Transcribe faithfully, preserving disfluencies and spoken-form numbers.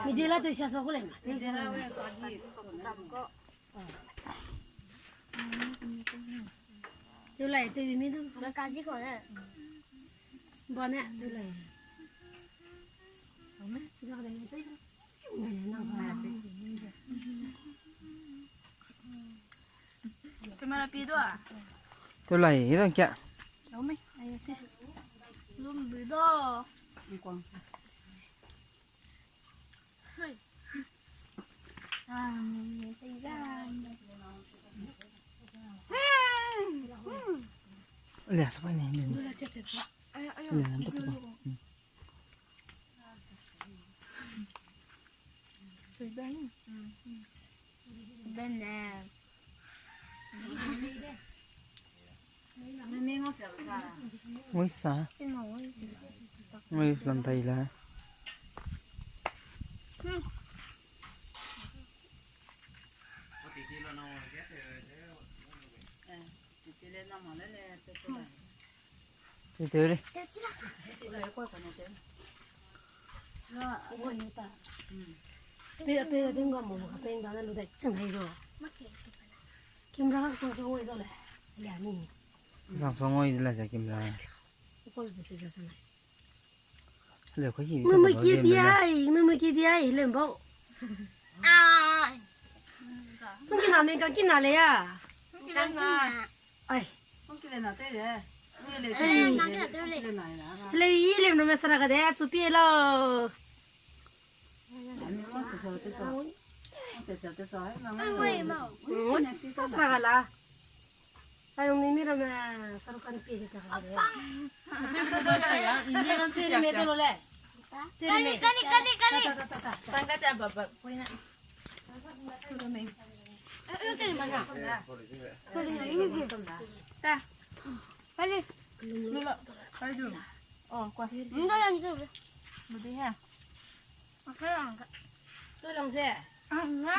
Midila te sia so ko le ma. Tulai te mi du. Kazi ko ne. Bane tulai. Camera pi do a? Tulai i dong kia. Lum bi do. Lia sa pai ni. Lia sa pai ni. Ngui sa. Ngui lam tai la. Pe, pe, pe, ding ga mo ka pe da na lu dai chang hai do. Kim ra sang so ngoi do le. Le ni. Sang so ngoi le ze kim ra. Ko pe se ja sa na. Numai ki di ai, numai ki di ai, lem bau. Ai. Sungkina me ka kina le ya. Ai. Ai. Le i lem no me sara ka de, chu pie lo. Sara ka la. Ai, ong ni mi ramme, Shahrukh Khan pie de ta ka de. Tere me tolo le. Tere me. Kani, kani, kani, kani. Ta, ta, ta, ta, ta. Tangga cha ba, ba, pui na. Tere me. Tere me na. Ta. Kani. Lula. Kani du. Oh, kwa. Enggak yang tu. Budi ya. Aku lang ka. Tu lang se. Ah, na.